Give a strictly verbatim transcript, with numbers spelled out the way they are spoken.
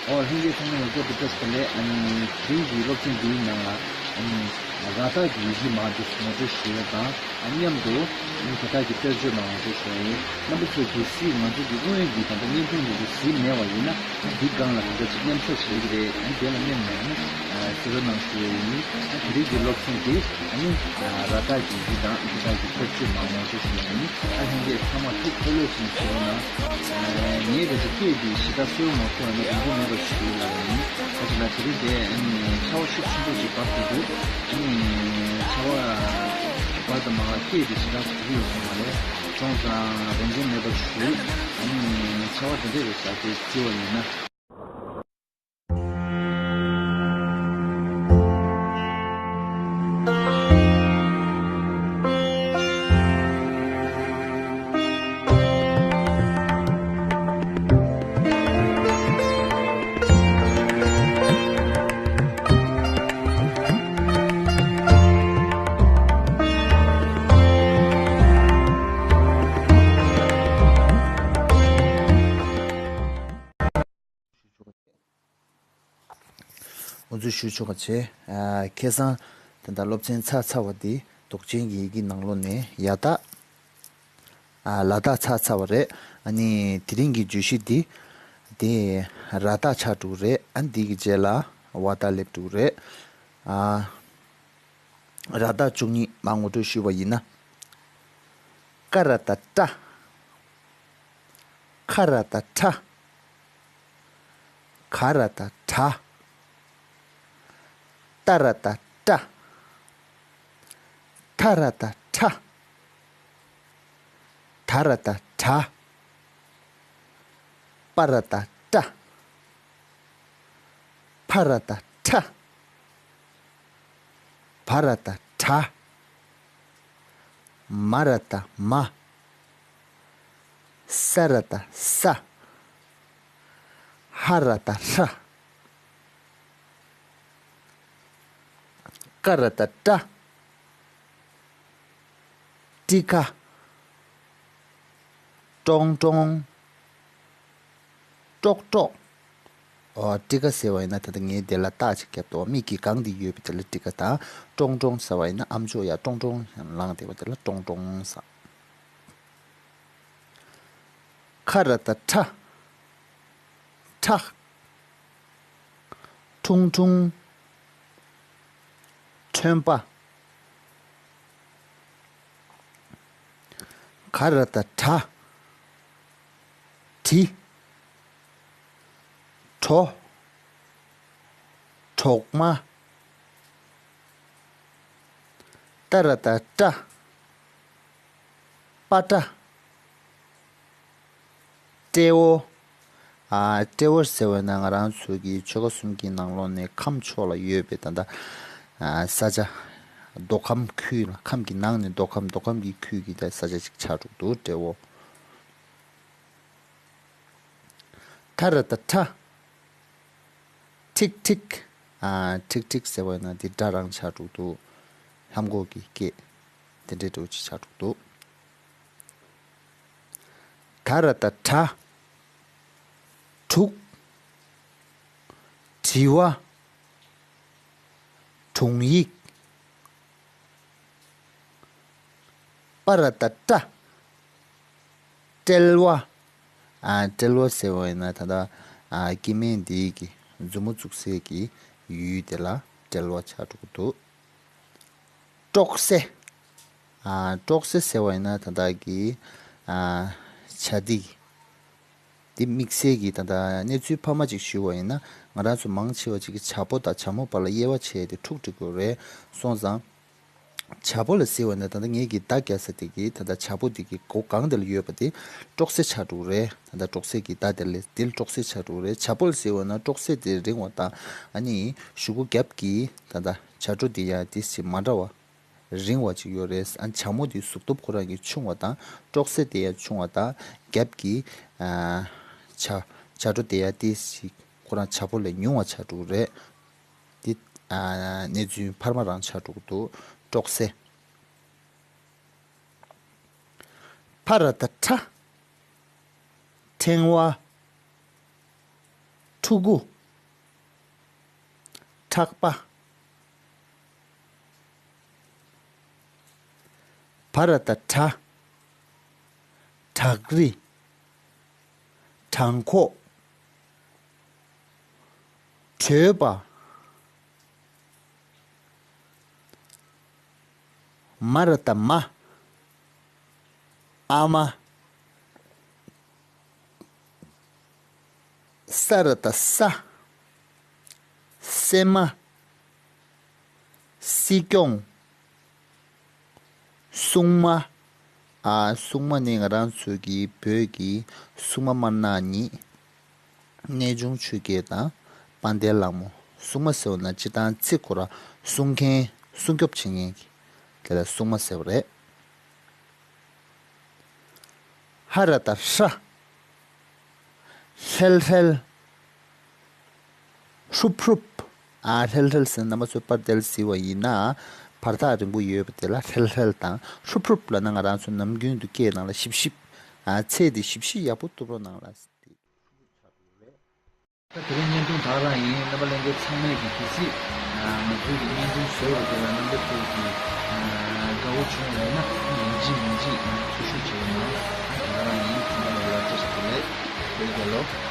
ཨོ་ལྷན་རྒྱས་ཚང་མ་ལ་སྐྱབས་སུ་བཀྲ་ཤིས་བདེ་ལེགས། ཨ་ནི་དེ་རིང་གི་སློབ་ཚན་འདིའི་ནང་ལ་ཨ་ནི་ར་བཏགས་ཀྱི་ཡི་གེ་མང་དུ་ངོ་སྤྲོད་ཞུ་ཡ་དང་། ཨ་མཉམ་དུ་ཨ་ནི་དེ་དག་གི་དཔེར་བརྗོད་མང་ངོ་སྤྲོད་ཞུ་ཡ་ཡིན། རྣམ་པ་ཚོས་གལ་སྲིད་ང་ཚོ་གི་སྔོན་གྱི་ད་ལྟ་བརྙན་ཐུང་འདི་ཚོ་གཟིགས་མེད་པ་ཡིན་ན། ཨ་འདི་སྒང་ལ་གང་འདྲ་ཅིག་མཉམ་ཞུགས་བྱེད་ཀྱི་རེད། ཨ་ནི་དེ་ལ་མཉམ་ནས་ཨ་ནི་གཟིགས་རོགས་གནང་ཞུ་ཡ་ཡིན། ཨ་དེ་རིང་གི་སློབ་ཚན་འདི་ཨ་ནི་ར་བཏགས་ཀྱི་ཡི་གེ་དང་དེ་དག་གི་དཔེར་བརྗོད་མང་ངོ་སྤྲོད་ཞུ་ཡ་ཡིན། ཨ་ལྷན་རྒྱས་ཚང་མ་ཐུགས་ཁ་ལོ་བྱུང་ཞུ་ཡ་ན། ངས་རེ་ཞིག་སྐད་འདི་ཞེ་དྲག་གསལ་པོ་མ་གོ་བ་ན་དགོངས་པ་མེད་པ་ཞུ་ཡ་ཡིན། ཨ་ཅེ་ན་དེ་རིང་དེ་ཨ་ནི་ཆར་པ་ཤུགས་ཆེན་པོ་ཞིག་བབས་ཏེ་འདུག་ཨ་ནི་ཆར་པ་བབས་དང་མ་བབས་སྐད་འདི་ཞེ་དྲག་གོ་གི་ཡོད་ས་མ་རེད། སོང་ཙང་རང་དབང་མེད་པ་ཞུ། ཨ་ནི་ཆར་པ་དེ་འདྲ་རེད་ཤག་དེ་བརྩི་བ་ཡིན་ན། འོ་ཚོད་ཞུ་ཆོག་པ་བྱས། ཨ་ཁ་སང་ད་ལྟ་སློབ་ཚན་ཚར་ཚར་བ་འདི་འདོགས་ཅན་གྱི་ཡི་གེ་ནང་ལོགས་ནས་ཡ་བཏགས། ཨ་ལ་བཏགས་ཚར་ཚར་བ་རེད། ཨ་ནི་དེ་རིང་གི་བརྗོད་གཞི་འདི་དེ་ར་བཏགས་ཆགས་འགྲོ་གི་རེད། ཨ་འདི་གི་རྗེས་ལ་ཝ་བཏགས་སླེབས་འགྲོ་གི་རེད། ཨ་ར་བཏགས་བཅུ་གཉིས་མར་ངོ་སྤྲོད་ཞུས་པ་ཡིན་ན། ཀ་ར་བཏགས་ཀྲ། ཁ་ར་བཏགས་ཁྲ། ག་ར་བཏགས་གྲ། ཏ་ར་བཏགས་ཏྲ། ཐ་ར་བཏགས་ཐྲ། ད་ར་བཏགས་དྲ། པ་ར་བཏགས་པྲ། ཕ་ར་བཏགས་ཕྲ། བ་ར་བཏགས་བྲ། མ་ར་བཏགས་མ། ས་ར་བཏགས་ས། ཧ་ར་བཏགས་ཧྲ། ཀ་ར་བཏགས་ཀྲ། ཀྲི་ཀ། ཀྲོང་ཀྲོང་། ཀྲོག་ཀྲོག། ཨོ་ཀྲི་ཀ་ཟེར་བ་ཡིན་ན་ད་ལྟ་ངས་དེ་ལ་རྟགས་ཅིག་བརྒྱབ་འདུག་མིག་གིས་གང་དེ་ཡོད་པ་དེ་ལ་ཀྲི་ཀ་དང་། ཀྲོང་ཀྲོང་ཟེར་བ་ཡིན་ན་ཨམ་ཅོག་ཡར་ཀྲོང་ཀྲོང་ལངས་བསྡད་པ་དེ་ལ་ཀྲོང་ཀྲོང་ཟེར། ཁ་ར་བཏགས་ཁྲ། ཁྲ། ཁྲུང་ཁྲུང་། ཁྲོན་པ། ག་ར་བཏགས་གྲ། གྲི། གྲོ། གྲོག་མ། ཏ་ར་བཏགས་ཏྲ། པ་ཏྲ། ཏྲེ་བོ། ཨ་ཏྲེ་བོ་ཟེར་བས་ན་ང་རང་ཚོ་གི་ཆོལ་ཁ་གསུམ་གྱི་ནང་ལོགས་ནས་ཁམས་ཕྱོགས་ལ་ཡོད་པའི་ད་ལྟ་ཨ་ས་ཆ། མདོ་ཁམས་ཁུལ་ལ། ཁམས་ཀྱི་ནང་ནས་མདོ་ཁམས། མདོ་ཁམས་ཀྱི་ཁུལ་གྱི་ད་ས་ཆ་ཅིག་ཆགས་འགྲོ་གི་འདུག་ཏྲེ་བོ། ཐ་ར་བཏགས་ཐྲ། ཁྲིག་ཁྲིག། ཨ་ཁྲིག་ཁྲིག་ཟེར་བ་ཡིན་ན་དེ་སྒྲ་རང་ཆགས་འགྲོ་གི་འདུག་ལྷམ་གོག་གི་སྐད་དེ་འདྲའི་འདྲ་བོ་ཅིག་ཆགས་འགྲོ་གི་འདུག་ད་ར་བཏགས་དྲ། དྲུག་དྲི་བ། དྲུང་ཡིག་པ་ར་བཏགས་པྲ། དཔྲལ་བ། ཨ་དཔྲལ་བ་ཟེར་བ་ཡིན་ན་ད་ལྟ་ཨ་སྐྱེ་དམན་འདི་གི་མཛུབ་མོ་བཙུགས་སའི་གི་ཡུལ་དེ་ལ་དཔྲལ་བ་ཆགས་འགྲོ་གི་འདུག་ཀྲོག་སེ། ཨ་ཀྲོག་སེ་ཟེར་བ་ཡིན་ན་ད་ལྟ་གི་ཨ་བྱ་འདི། འདི་དམིགས་བསལ་གྱི་ད་ལྟ་གནས་ཚུལ་ཕ་མ་ཅིག་ཞུ་བ་ཡིན་ན། ང་རང་ཚོ་མང་ཆེ་བ་ཅིག་གིས་བྱ་ཕོ་དང་བྱ་མོ་བར་ལ་དབྱེ་བ་ཕྱེ་སྟེ་ཕྲུག་འབྲི་དགོས་རེད། སོང་ཙང་། བྱ་ཕོ་ལ་ཟེར་བ་ན་ད་ལྟ་ངེད་ཀྱི་མདའ་རྒྱག་ས་དེ་གི་ད་ལྟ་བྱ་ཕོ་དེ་གི་མགོ་སྒང་དེ་ལ་ཡོད་པ་དེ་ཀྲོག་སེ་ཆགས་འགྲོ་གི་རེད། ད་ལྟ་ཀྲོག་སེ་གི་མདའ་དེ་ལ་དེ་ལ་ཀྲོག་སེ་ཆགས་འགྲོ་གི་རེད། བྱ་ཕོ་ལ་ཟེར་བ་ན་ཀྲོག་སེ་དེ་རིང་བ་དང་། ཨ་ནི་གཞུག་གུ་རྒྱབ་ཀྱི་ད་ལྟ་བྱ་སྒྲོ་དེ་ཡང་དེ་ཞིག་མ་འདྲ་བ་རིང་བ་ཅིག་ཡོད་རེད། ཨ་ནི་བྱ་མོ་དེ་གཟུགས་སྟོབས་ཁོ་རང་གི་ཆུང་བ་དང་། ཀྲོག་སེ་དེ་ཡང་ཆུང་བ་དང་། རྒྱབ་ཀྱི་ཨ་བྱ་བྱ་སྒྲོ་དེ་ཡང་དེ་ཞིག་ཁོ་རང་བྱ་ཕོ་ལས་ཉུང་བ་ཆགས་འགྲོ་གི་རེད། འདི་ཨ་གནས་ཚུལ་འཕར་མ་རང་ཆགས་འགྲོ་གི་འདུག་ཀྲོག་སེ། ཕ་ར་བཏགས་ཕྲ། ཕྲེང་བ། ཕྲུ་གུ། ཕག་པ། བ་ར་བཏགས་བྲ། བྲག་རི། བྲང་ཁོག་བྲོས་པ། མ་ར་བཏགས་མ། ཨ་མ། ས་ར་བཏགས་ས། སྲན་མ། སྲིད་སྐྱོང་། སྲུང་མ། ཨ། སྲུང་མ་ནི་ང་རང་ཚོའི་གི་བོད་ཀྱི་སྲུང་མ་དམར་ནག་གཉིས། གནས་ཆུང་ཆོས་རྒྱལ་དང་དཔལ་ལྡན་ལྷ་མོ། སྲུང་མ་ཟེར་བ་ན་སྤྱིར་བཏང་ཚེ་ཁོ་ར་སྲུང་མཁན་སྲུང་སྐྱོབ་བྱེད་མཁན་གྱི་དེ་ལ་སྲུང་མ་ཟེར་བ་རེད། ཧ་ར་བཏགས་ཧྲ། ཧྲལ་ཧྲལ། ཧྲུབ་ཧྲུབ། ཨ། ཧྲལ་ཧྲལ་ཟེར་ན་རྣམ་པ་ཚོས་པར་དེ་ལ་གཟིགས་པ་ཡིན་ན། བར་ཐག་རིང་པོ་ཡོད་པ་དེ་ལ་ཧྲལ་ཧྲལ་དང་ཧྲུབ་ཧྲུབ་ལབ་ན་ང་རང་ཚོ་ནམ་རྒྱུན་དུ་སྐད་ནང་ལ་ཞིབ་ཞིབ། ཨ། ཚད་དེ་ཞིབ་ཞིབ་ཡག་པོ་གཏུབ་རོགས་གནང་ལ། ད་དེ་རིང་བརྙན་ཐུང་དག་རང་ཡིན། རྣམ་པ་ལྷན་རྒྱས་ཚང་མས་ཀྱི་གལ་སྲིད་ང་ཚོའི་གི་བརྙན་ཐུང་བཟོས་པ་དེ་ལ་རྣམ་པ་ཚོས་ཀྱི་དགའ་བོ་བྱུང་ཡོད་ན་ཡིན་གཅིག་མིན་གཅིག་ཚུར་ཤུགས་བྱེད་རོགས་གནང་། ད་ག་རང་ཡིན། ཚང་མ་ལ་ལག་བཅར་ཞུ་གི་ལེགས། བོད་རྒྱལ་ལོ།